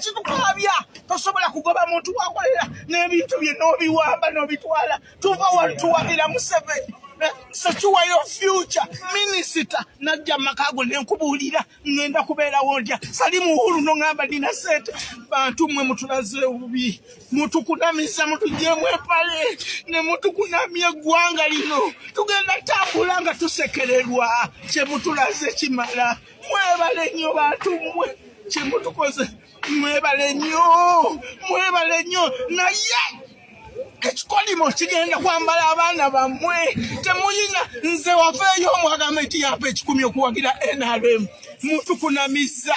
Ekitukaabya, tosobola kugoba muntu wakolera n'ebintu bye n'obiwamba n'obitwala. Tuva wano tuwagira Museveni. Secure your future. Minisita najja mumaka go nenkubuulira ngenda kubeerawo ntya. Salimu Uhuru noŋŋamba nina sente. Bantu mmwe mutulaze obubi, mutukunamiza, mutugyemu empale ne mutukunamya eggwanga lino. Tugenda tambula nga tusekererwa. Kye mutulaze kimala. Mwebale nnyo bantu mmwe, kye mutukoze mwebale nnyo, mwebale nnyo. Naye ekikolimo kigenda kwambala abaana bammwe. Temuyina nze waveeyo omwagamba nti yampa 100 okuwagira NRM. Mutukunamiza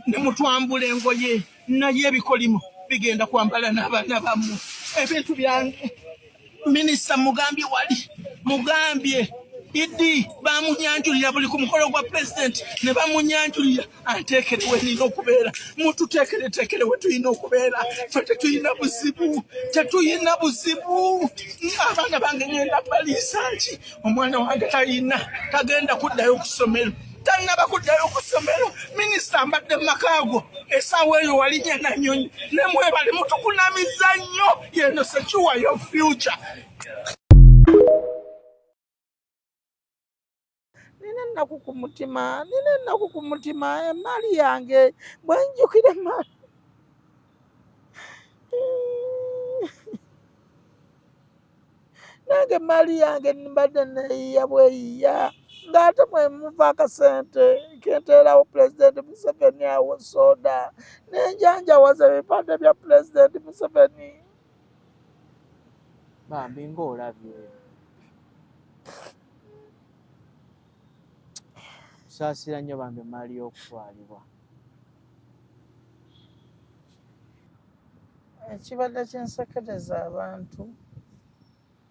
ne mutwambula engoye, naye ebikolimo bigenda kwambala n'abaana bammwe. Ebintu byange, minisita mugambye, wali mugambye idi bamunyanjulira buli ku mukolo gwa pulezidenti ne bamunyanjulira anteekere we nina okubeera. Mututeekereteekere we tulina okubeera. Ffe tetulina buzibu, tetulina buzibu. Abaana bange ngenda baliisa ki? Omwana wange talina, tagenda kuddayo ku ssomero, tannaba kuddayo ku ssomero. Minisita, mbadde mu makaago essaawa eyo walinya nanyonyi ne mwebale mutukunamiza nnyo. Yeno secure your future. Nina ennaku ku mutima, nina ennaku ku mutima. Emaali yange, bwe njjukira emaali, nange emaali yange mbadde neeyiya bweyiya, ng'ate mwe muva akasente kenteerawo Pulezidenti Museveni awo soda nenjanjawaza ebipande bya Pulezidenti Museveni. Bambi, ng'olabye, saasira nnyo bambi emaali y'okutwalibwa. Ekibadde kinsekereza abantu,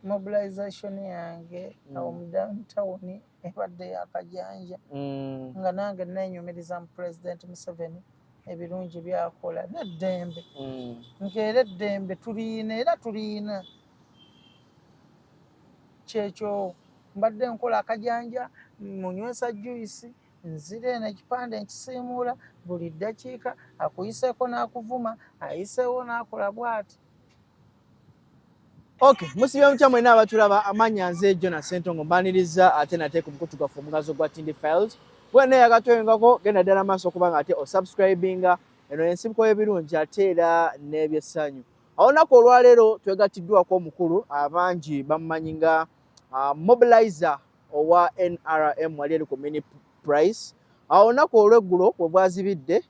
mobilization yange awo mu downtown ebadde yakajanja, nga nange nenyumiriza mu Pulezidenti Museveni ebirungi byakola n'eddembe, ng'era eddembe tuliyina, era tuliyina. Kyekyo mbadde nkola akajanja, munywesa juice, nzira eno ekipande nkisiimuula buli ddakiika. Akuyiseeko n'akuvuma, ayiseewo n'akola bw'ati. Okay, musibye mutya mwenna abatulaba? Amanya nze Jona Sentongo, mbaniriza ate nate ku mukutu gwaffe omugazo gwa Tindi Files. Bwena yagatwengako, genda ddala maaso okuba nga ate osubscribinga. Eno ensibuko y'ebirungi ate era n'ebyessanyu. Awo olunaku olwaleero twegattiddwako omukulu abangi bamumanyi nga mobilizer owa NRM wali eri ku Mini Price. Awo olunaku olw'eggulo we bwazibidde,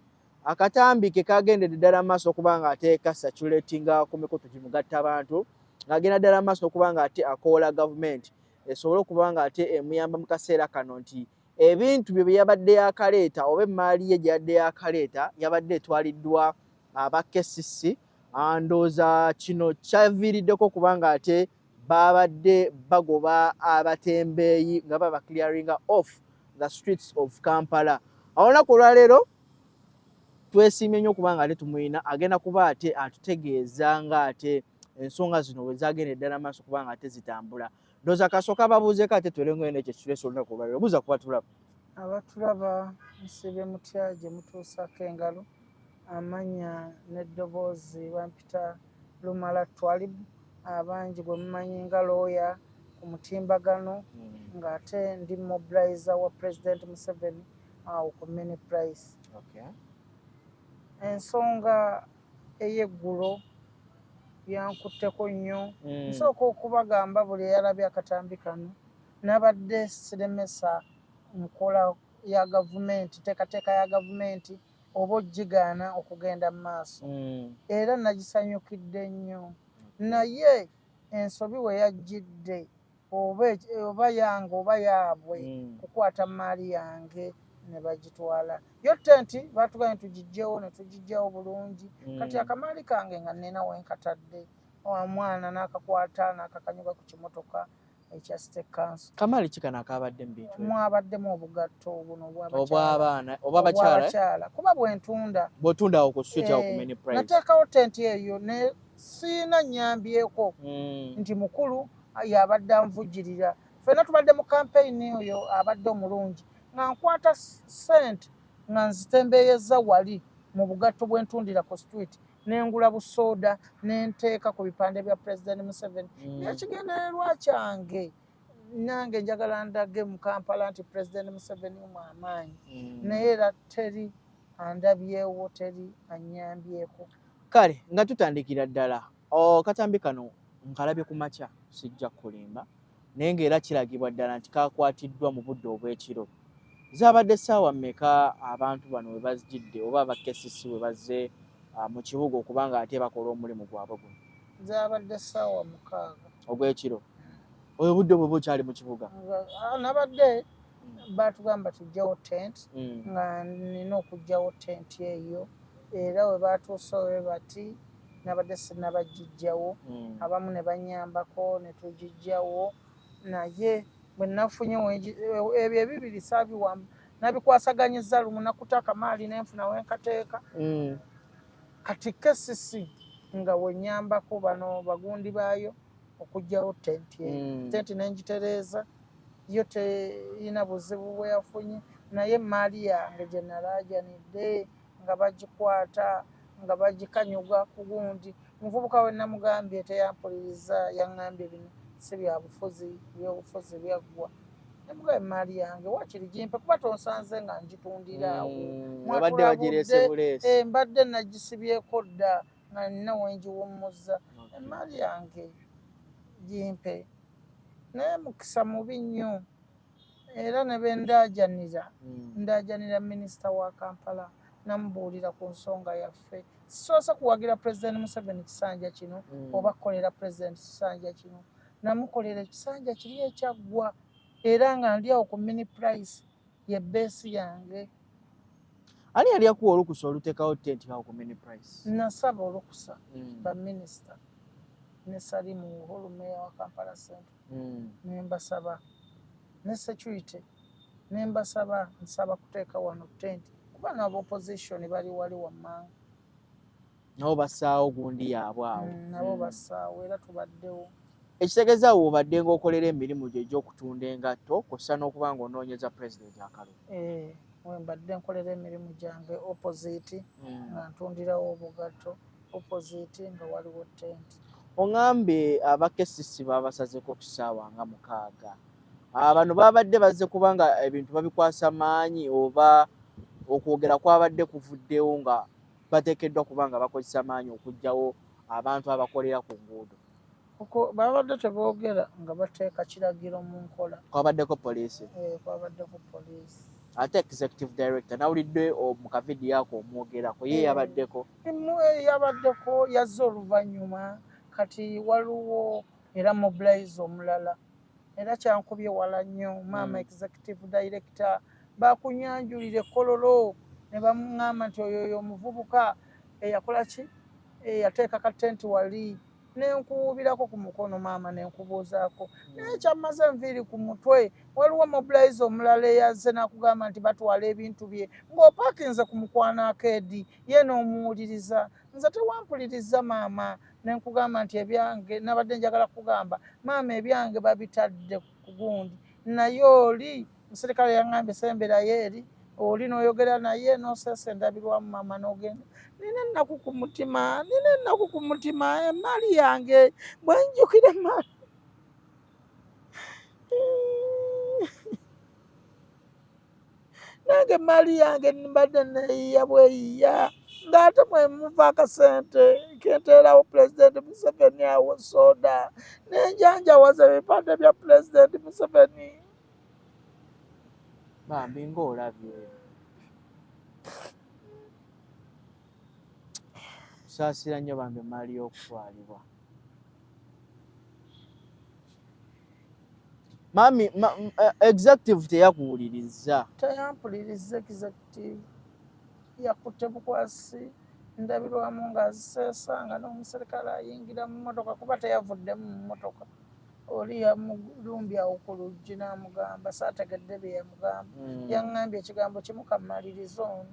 akatambi ke kagendedde ddala maaso okuba nga ate kasatulatinga ku mikutu gimugatta abantu, ng'agenda ddala maaso okuba nga ate akoola gavumenti esobole okuba nga ate emuyamba mu kaseera kano nti ebintu bye bye yabadde yakaleeta oba emaali ye gye yabadde yakaleeta yabadde etwaliddwa aba KCC. Ndowooza kino kyaviiriddeko okuba nga ate babadde bagoba abatembeeyi nga baba clearinga off the streets of Kampala. Awo olunaku olwaleero twesiimye nnyo okuba nga ate tumuyina, agenda kuba ate atutegeeza nga ate ensonga zino bwe zagenda eddala maaso kuba nga ate zitambula. Ndowooza kasooka babuuzeeko ate twerengoyo n'ekyo ekituleese olunaku olwaleero. Buuza kuba tulaba. Abatulaba, nsiibye mutya gye mutuusaako engalo? Amanya n'eddoboozi bampita Lumala Twalib, abangi gwe mumanyi nga looya ku mutimbagano, ng'ate ndi mobilizer wa President Museveni awo ku Mini Price. Ensonga ey'eggulo yankutteko nnyo. Nsooka okubagamba buli eyalabye akatambi kano, nabadde siremesa nkola ya gavumenti, nteekateeka ya gavumenti oba ogigaana okugenda mu maaso, era nagisanyukidde nnyo. Naye ensobi we yajjidde, oba yange oba yaabwe, kukwata maali yange ne bagitwala. Yo tenti batugambye tugijjewo, ne tugijjawo bulungi. Kati akamaali kange nga nina wenkatadde, omwana n'akakwata n'akakanyuga ku kimotoka ekya City Council. Kamaali ki kano akabadde mu bintu ebyo? Mwabaddemu obugatto buno. Obw'abaana oba abakyala, eh? Obw'abakyala, kuba bwentunda. Bw'otunda awo ku street awo ku Mini Price. Nateekawo tenti eyo ne siina nyambyeko nti mukulu yabadde anvujjirira. Ffenna tubadde mu kampeyini, oyo abadde omulungi nga nkwata ssente nga nzitembeeyeza wali Mu bugatto bwentundira ku street, nengula busooda nenteeka ku bipande bya President Museveni. Nekigendererwa kyange, nange njagala ndage mu Kampala nti President Museveni mu amaanyi. Naye era teri andabyewo, teri anyambyeko. Kale nga tutandikira ddala, katambi kano nkalabye ku makya, sijja kulimba, naye ng'era kiragibwa ddala nti kakwatiddwa mu budde obw'ekiro. Zaabadde ssaawa mmeka abantu bano we bazijidde, oba aba KCC we bazze mu kibuga okuba nga ate bakola omulimu gwabwe guno? Zaabadde ssaawa 6. Ogw'ekiro. Oyo budde bwe bukyali mu kibuga? Nabadde batugamba tujjawo tent, nga nina okugjawo tent eyo, era we batuuse we bati nabadde sinabagijjawo. Abamu ne banyambako ne tugijjawo, naye bwe nafunye ebyo ebibiri saabiwamba, nabikwasaganyiza lumu, nakuta akamaali nenfuna wenkateeka. Kati KCC nga wenyambako bano bagundi baayo okugjawo tenti eyo. Tenti nengitereeza, yo teyina buzibu bwe yafunye, naye emaali yange gye nalaajanidde nga bagikwata, nga bagikanyuga ku gundi. Muvubuka we namugambye teyampuliriza, yaŋŋambye bino si byabufuzi, byobufuzi byaggwa. Nemugamba emaali yange wakiri gimpe, kuba tonsanze nga ngitundira awo. Babadde bagireese buleesi. Eh, mbadde nagisibyeko dda nga nina wengiwummuza. Emaali yange gimpe, naye mukisa mubi nnyo, era ne bendaajanira, ndaajanira minisita wa Kampala, namubuulira ku nsonga yaffe. Sisoose kuwagira President Museveni kisanja kino, oba kukolera President kisanja kino. Namukolera ekisanja kiri ekyaggwa, era nga ndi awo ku Mini Price, ye base yange. Ani yali akuwa olukusa oluteekawo tenti awo ku Mini Price? Nasaba olukusa baminisita ne Salimu Uhuru, meya wa Kampala Central, nembasaba ne security, nembasaba nsaba kuteeka wano tent, kuba nabo opposition bali wali wammanga. Nabo bassaawo gundi yaabwe awo. Nabo bassaawo, era tubaddewo. Ekitegeeza awo obadde ng'okolera emirimu gyo egy'okutunda engatto, kw'ossa n'okuba ng'onoonyeza pulezidenti akalulu. Eh, we mbadde nkolera emirimu gyange opposite, nga ntundirawo obugatto opposite, nga waliwo tent. Oŋŋambye aba KCC babasazeko ku ssaawa nga 6. Bano babadde bazze kubanga ebintu babikwasa maanyi, oba okwogera kwabadde kuvuddewo nga bateekeddwa kuba nga bakozesa maanyi okuggyawo abantu abakolera ku nguudo? Babadde teboogera nga bateeka kiragiro mu nkola. Kwabaddeko poliisi? Eh, kwabaddeko poliisi. Ate executive director nawulidde mu kavidiyo ako omwogerako, ye yabaddeko? Yabaddeko, yazze oluvannyuma. Kati waliwo era mobilize omulala, era kyankubye wala nnyo maama. Executive director bakunyanjulira ekkololo ne bamuŋŋamba nti oyo oyo omuvubuka eyakola ki, eyateeka katenti wali. Nenkuwubirako ku mukono maama, nenkubuuzaako, naye kyamaze enviiri ku mutwe. Waliwo mobilize omulala eyazze n'akugamba nti batwala ebintu bye ng'opaakinze ku mukwano akeedi, ye n'omuwuliriza. Nze tewampuliriza maama, nenkugamba nti ebyange, nabadde njagala kugamba maama ebyange babitadde ku gundi, naye oli musirikale yaŋŋambye semberayo eri oli n'oyogera naye n'oseesa endabirwamu maama n'ogenda. Nina ennaku ku mutima, nina ennaku ku mutima. Emaali yange bwe njjukira emaali. Nange emaali yange mbadde neeyiya bweyiya, ng'ate mwe muva akasente kenteerawo Pulezidenti Museveni awo soda nenjanjawaza ebipande bya Pulezidenti Museveni. Bambi, ng'olabye, saasira nnyo bambi emaali y'okutwalibwa. Mami executive teyakuwuliriza? Teyampuliriza. Executive yakutte bukwasi ndabirwamu ng'aziseesa, nga n'omuserikale ayingira mu mmotoka, kuba teyavuddemu mu mmotoka. Oli yamulumbye awo ku luggi n'amugamba, saategedde bye yamugamba. Yaŋŋambye ekigambo kimu, kammaliriza ono,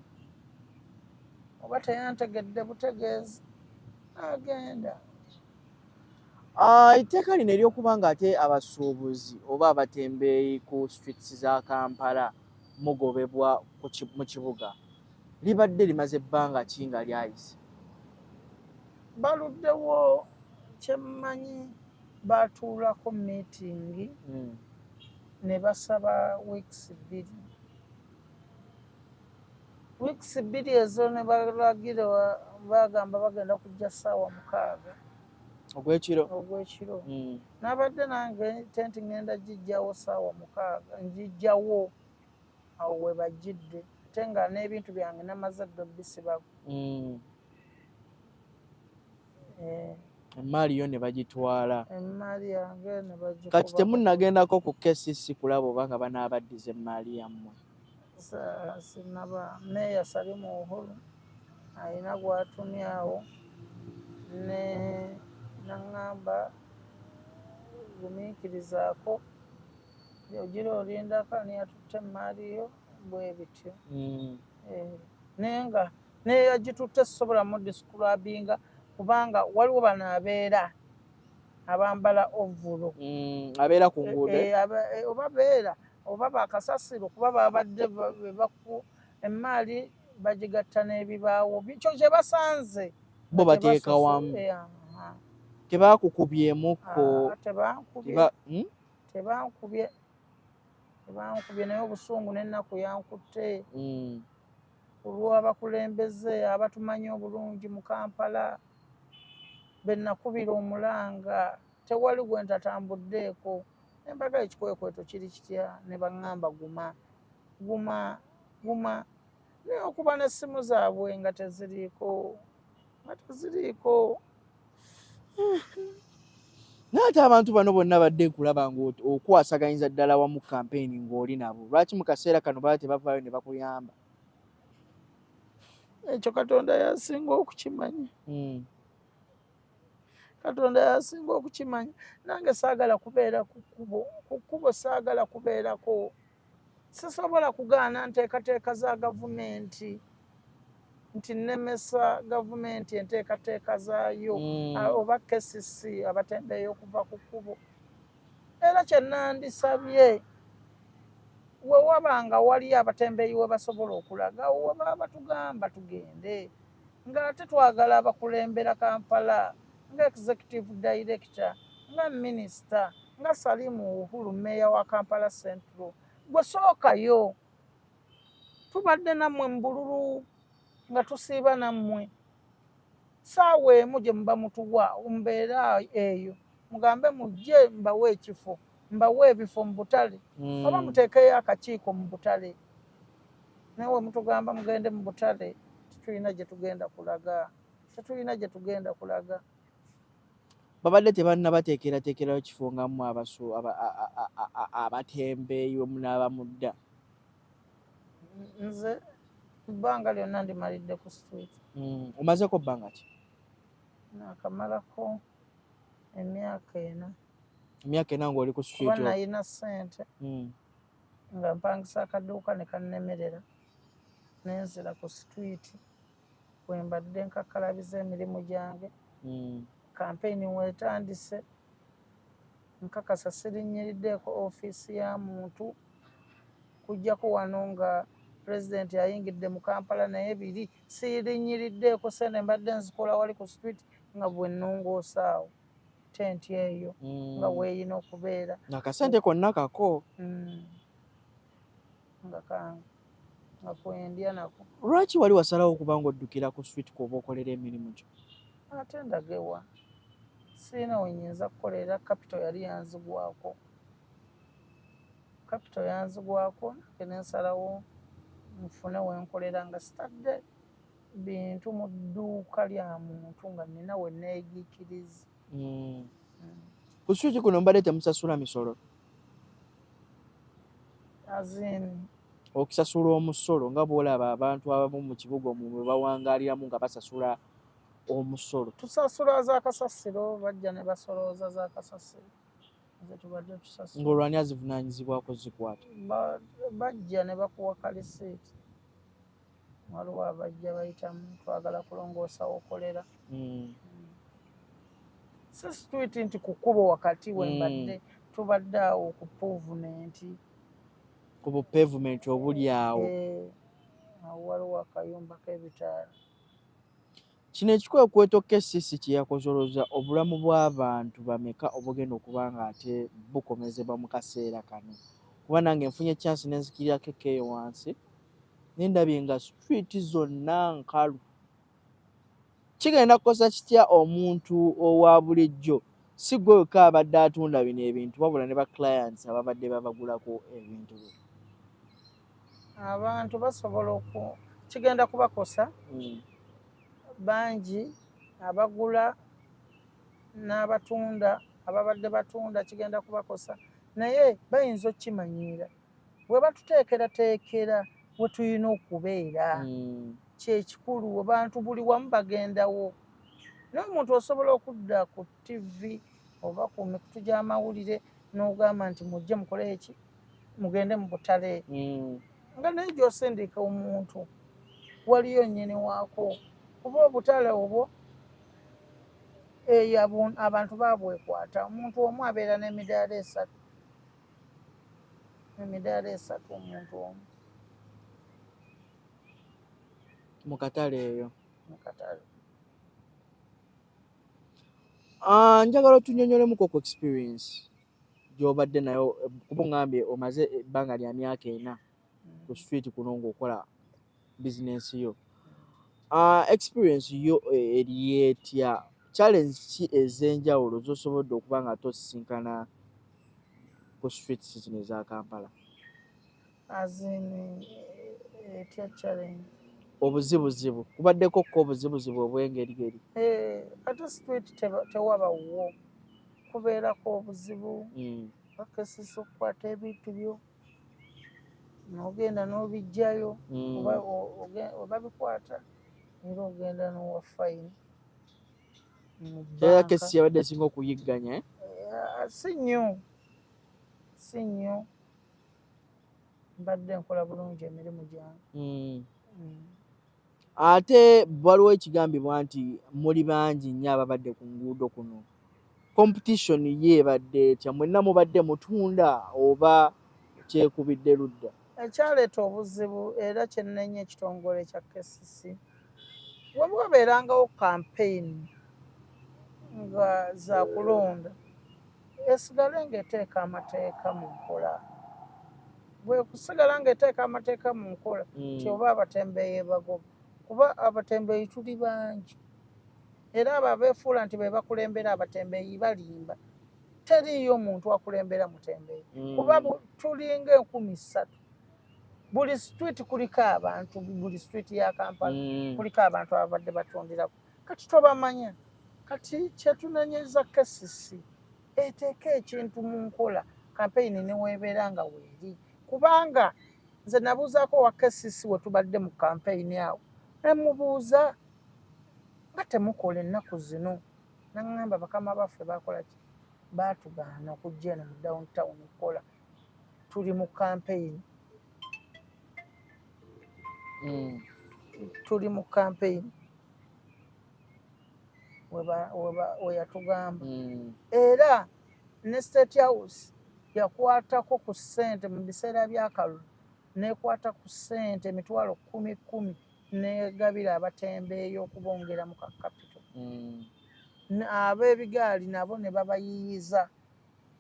oba teyantegedde butegeezi, agenda. Ah, etteeka lino ery'okuba nga ate abasuubuzi oba abatembeeyi ku streets za Kampala mugobebwa mu kibuga. Libadde limaze ebbanga ki nga lyayise? Baluddewo, kyemmanyi batuulako meeting ne basaba weeks 2. Weeks 2 ezo ne balagira, bagamba bagenda kujja ssaawa 6 ogw'ekiro. Ogw'ekiro. Nabadde nange tenti ngenda gijjawo ssaawa 6, ngijjawo awo we bajjidde, ate nga n'ebintu byange namaze dda obisibago. Eh. Emaali yo ne bagitwala. Emaali yange ne bagikuba. Kati temunnagendako ku KCC kulaba oba nga banaabaddiza emaali yammwe? Sinaba. Meeya Salimu Uhuru alina gwatumyawo ne naŋŋamba gumiikirizaako, ogira olindako ani yatutte emaali yo, bwe bityo. Eh, naye nga neyagitutte sisobola mu describinga, kubanga waliwo bano abeera abambala overall. Abeera ku nguudo. Eh, oba beera oba bakasasiro, kuba babadde bebaku emaali bagigatta n'ebibaawo kyo kye basanze. Bo bateeka wamu. Aha. Tebaakukubyemuko? Ah, tebankubye. Tebankubye, tebankubye, naye obusungu n'ennaku yankutte olw'abakulembeze abatumanyi obulungi mu Kampala be nakubira omulanga. Tewali gwe ntatambuddeeko. Embaga ekikwekweto kiri kitya, ne baŋŋamba guma, guma, guma, naye okuba n'essimu zaabwe nga teziriiko, nga teziriiko. Naye ate abantu bano bonna badde nkulaba ng'okwasaganyiza ddala wamu kampeyini ng'oli nabo, lwaki mu kaseera kano baba tebavaayo ne bakuyamba? Ekyo Katonda yasinga okukimanya. Katonda yasinga okukimanya. Nange saagala kubeera ku kkubo, ku kkubo saagala kubeerako. Sisobola kugaana nteekateeka za gavumenti nti nnemesa gavumenti enteekateeka zaayo. Oba KCC abatembeeyi okuva ku kkubo. Era kye nandisabye, we waba nga wali abatembeeyi we basobola okulaga, we baba batugamba tugende, ng'ate twagala abakulembera Kampala nga executive director, nga minisita, nga Salimu Uhuru, meeya wa Kampala Central, gwe sookayo. Tubadde nammwe mu bululu nga tusiiba nammwe. Saawa emu gye muba mutuwa mbeera eyo, mugambe mujje mbawe ekifo, mbawe ebifo mu butale, oba muteekeyo akakiiko mu butale. Naye we mutugamba mugende mu butale, tetulina gye tugenda kulaga, tetulina gye tugenda kulaga. Babadde tebannabateekerateekerayo kifo nga mmwe abatembeeyi we munaaba mudda? Nze ebbanga lyonna ndimalidde ku street. Omazeeko bbanga ki? Naakamalako emyaka 4. Emyaka 4 ng'oli ku Kuba street? Nalina ssente nga mpangisa akaduuka ne kannemerera, nenzira ku street bwe mbadde nkakkalabiza emirimu gyange. Kampeyini weetandise, nkakasa sirinnyiriddeeko ofiisi ya muntu kujjako wano nga pulezidenti ayingidde mu Kampala, naye biri sirinnyiriddeeko. Sente mbadde nzikola wali ku street nga bwe nnongoosaawo tenti eyo nga weeyina okubeera. Akasente konna kako? Nga kange, nga kwendya nako. Lwaki wali wasalawo okuba ng'oddukira ku street kw'oba okolera emirimu gyo? Ate ndagewa? Siina we nnyinza kukolera. Capital yali yanzigwako, capital yanzigwako, nange nensalawo nfune wenkolera nga sitadde bintu mu dduuka lya muntu, nga nina we neegiikiriza. Ku street kuno mbadde temusasula misolo? Azin? Okusasula omusolo, nga bw'olaba abantu abamu mu kibuga omwo bwe bawangaaliramu nga basasula omusolo. Tusasula za kasasiro, bajja ne basolooza za kasasiro nze tubadde tusasula. Ng'olwani azivunaanyizibwako zikwata? Bajja ne bakuwa kalisiiti. Waliwo abajja bayitamu, twagala kulongoosa wokolera. Si street nti ku kkubo wakati wembadde, tubadde awo ku pavement. Ku bu pavement obuli awo. Eh, Awo waliwo akayumba k'ebitaala. Kino ekikwekweto KCC kye yakoze olowooza obulamu bw'abantu bameka obugenda okuba nga ate bukomezebwa mu kaseera kano? Kuba nange nfunye chance ne nzikirirako eyo wansi ne ndabye nga street zonna nkalu. Kigenda kukosa kitya omuntu owa bulijjo? Si ggwe wekka abadde atunda bino ebintu wabula ne ba clients ababadde babagulako ebintu bino. Abantu basobola oku kigenda kubakosa bangi abagula n'abatunda, ababadde batunda kigenda kubakosa, naye bayinza okukimanyiira bwe batuteekerateekera we tulina okubeera. Kyekikulu, abantu buli wamu bagendawo, naye omuntu osobola okudda ku ttivi oba ku mikutu gy'amawulire n'ogamba nti mujje mukole eki, mugende mu butale, nga naye gy'osindika omuntu waliyo nnyini waako, kuba obutale obwo eyo abantu babwekwata. Omuntu omu abeera n'emidaala esatu, emidaala esatu omuntu omu. Mu katale eyo. Mu katale. Ah, njagala otunyonyolemuko ku experience gy'obadde nayo, kuba oŋŋambye omaze ebbanga lya myaka 4 ku street kuno ng'okola bizinensi yo. Experience yo eri etya? Challenge ki ez'enjawulo z'osobodde okuba nga tosisinkana ku streets zino eza Kampala? As in etya challenge? Obuzibuzibu, kubaddeko ko obuzibuzibu obw'engerigeri? Ate street tewaba wuwo, kubeerako obuzibu. Bakesesa okukwata ebintu byo n'ogenda n'obiggyayo, oba oba bikwata era ogenda n'owa fine mu Era bbanka. KCC yabadde esinga okuyigganya, eh? Si nnyo, si nnyo, mbadde nkola bulungi emirimu gyange. Ate waliwo ekigambibwa nti muli bangi nnyo ababadde ku nguudo kuno. Competition ye ebadde etya? Mwenna mubadde mutunda oba kyekubidde ludda? Ekyaleeta obuzibu era kyennenya ekitongole kya KCC, we wabeerangawo campaign nga za kulonda, esigale ng'eteeka amateeka mu nkola. Bwe kusigala ng'eteeka amateeka mu nkola, ti oba abatembeeyi bagoba, kuba abatembeeyi tuli bangi, era abo abeefuula nti be bakulembera abatembeeyi balimba. Teriiyo muntu akulembera mutembeeyi, kuba tulinga 3000. Buli street kuliko abantu, buli street ya Kampala kuliko abantu ababadde batundirako, kati tobamanya. Kati kyetunanyeza KCC eteeka ekintu mu nkola, campaign neweebeera nga weeri, kubanga nze nabuuzaako owa KCC we tubadde mu campaign awo, nemubuuza nga temukola ennaku zino, naŋŋamba bakama baffe bakola ki, baatugaana okujja eno mu downtown okukola, tuli mu campaign. Tuli mu campaign, we yatugamba. Era ne State House yakwatako ku ssente mu biseera by'akalulu, nekwata ku ssente 100,000 negabira abatembeeyi okubongera mu ka capital. Ab'ebigaali nabo ne babayiyiza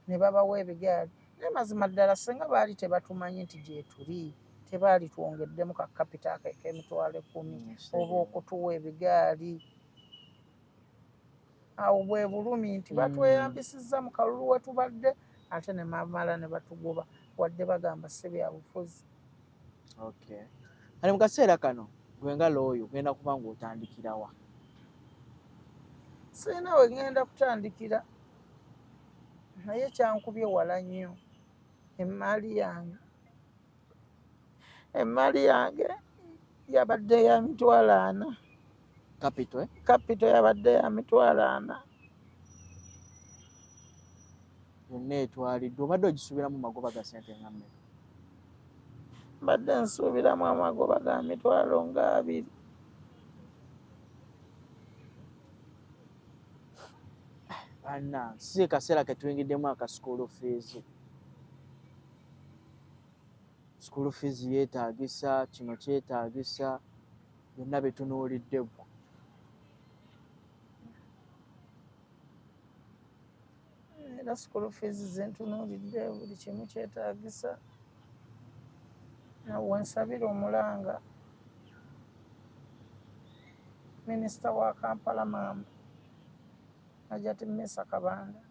ne babawa ebigaali. Naye mazima ddala singa baali tebatumanyi nti gyetuli, tebaali twongeddemu ka capital ako ek'emitwalo 10 oba okutuwa ebigaali. Awo bwe bulumi nti batweyambisizza mu kalulu we tubadde, ate ne bamala ne batugoba, wadde bagamba si byabufuzi. Okay. Kale mu kaseera kano gwe nga looyo ogenda kuba ng'otandikirawa? Sirina we ŋŋenda kutandikira, naye kyankubye wala nnyo. Emaali yange yabadde ya 40,000. Capital, eh? Capital yabadde ya 40,000. Yonna etwaliddwa. Obadde ogisuubiramu magoba ga ssente nga mmeka? Mbadde nsuubiramu amagoba ga 20,000. Anna, si kaseera ke tuyingiddemu aka school fees. School fees yeetaagisa, kino kyetaagisa, byonna bitunuulidde ggwe. Era school fees zintunuulidde, buli kimu kyetaagisa. Wensabira omulanga minisita wa Kampala maama Hajati Misa Kabanda,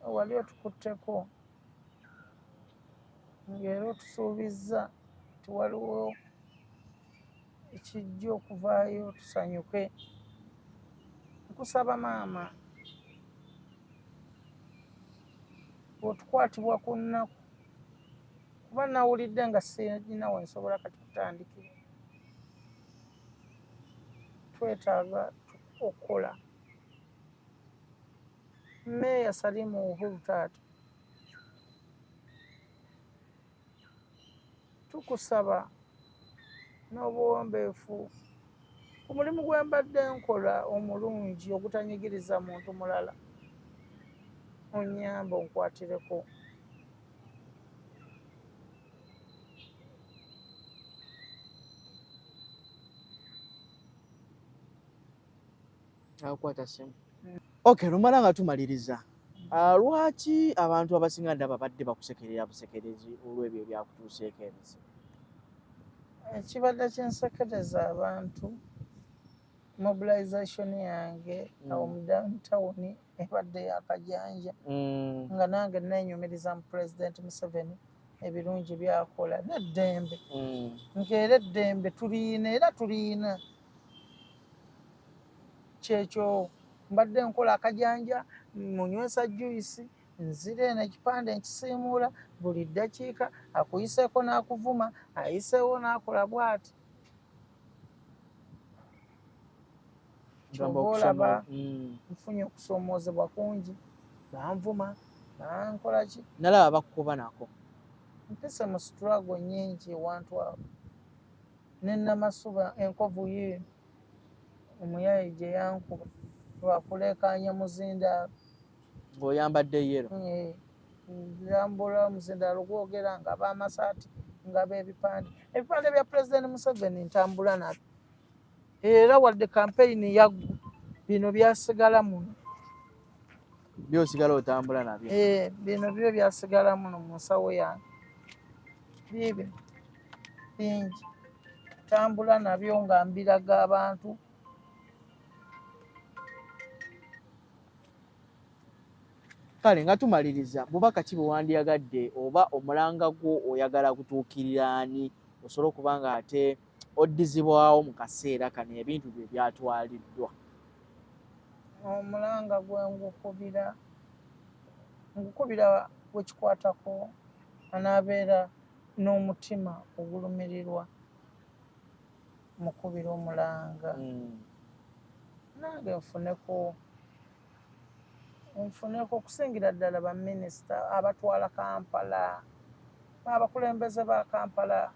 wali otukutteko ng'era otusuubizza nti waliwo ekijja okuvaayo tusanyuke. Nkusaba maama, bw'otukwatibwa ku nnaku, kuba nawulidde nga sirina we nsobola kati kutandikira, twetaaga okukola. Meeya Salimu Uhuru taata, tukusaba n'obuwombeefu ku mulimu gwe mbadde nkola omulungi ogutanyigiriza muntu mulala, onnyambe onkwatireko. Akwata simu. Okay, lumala nga tumaliriza. Lwaki abantu abasinga ndaba badde bakusekerera busekerezi olw'ebyo ebyakutuuseeko ebizibu? Ekibadde kinsekereza abantu, mobilization yange awo mu downtown ebadde yakajanja, nga nange neenyumiriza mu President Museveni ebirungi byakola n'eddembe, ng'era eddembe tuliyina, era tuliyina. Kyekyo mbadde nkola akajanja, munywesa juice, nzira eno ekipande nkisiimuula buli ddakiika, akuyiseeko n'akuvuma, ayiseewo n'akola bw'ati. Kyova olaba nfunye okusoomoozebwa kungi, banvuma, bankola ki. Nalaba bakukuba nako. Mpise mu struggle nnyingi ewantu awo, ne Namasuba enkovu yiino omuyaye gye yankuba lwakuleekaanya muzindaalo. Ng'oyambadde yellow. Ntambula omuzindaalo gwogera nga ab'amasaati, nga ab'ebipande. Ebipande bya Pulezidenti Museveni ntambula nabyo. Era wadde kampeyini yaggwa, bino byasigala muno. Byosigala otambula nabyo. Bino byo byasigala muno mu nsawo yange. Biibyo bingi. Ntambula nabyo nga mbiraga abantu. Kale nga tumaliriza, bubaka ki bwe wandyagadde oba omulanga gwo oyagala kutuukirira ani osobole okuba nga ate oddizibwawo mu kaseera kano ebintu bye byatwaliddwa? Omulanga gwe ngukubira gwekikwatako anaabeera n'omutima ogulumirirwa, mukubira omulanga. Nange nfuneko okusingira ddala baminisita abatwala Kampala, abakulembeze ba Kampala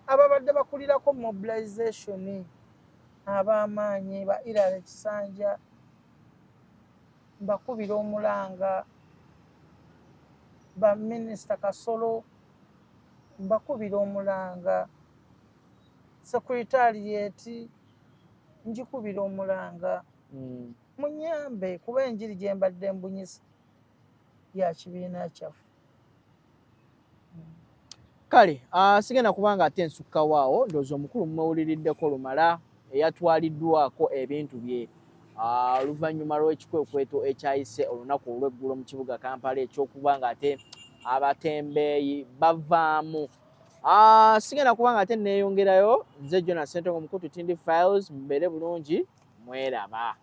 ababadde bakulirako mobilization ab'amaanyi ba Irara Kisanja, mbakubira omulanga, ba minisita Kasolo mbakubira omulanga, secretariat njikubira omulanga. Munyambe kuba enjiri gye mbadde mbunyisa ya kibiina kyaffe. Kale sigenda kubanga ate nsukkawo awo, ndowooza omukulu mumwewuliriddeko lumala eyatwaliddwako ebintu bye oluvannyuma lw'ekikwekweto ekyayise olunaku olw'eggulo mu kibuga Kampala eky'okuba nga ate abatembeeyi bavaamu. Sigenda kubanga ate neeyongerayo, nze Jonas Ssentongo, mukutu Tindi Files, mubeere bulungi, mweraba.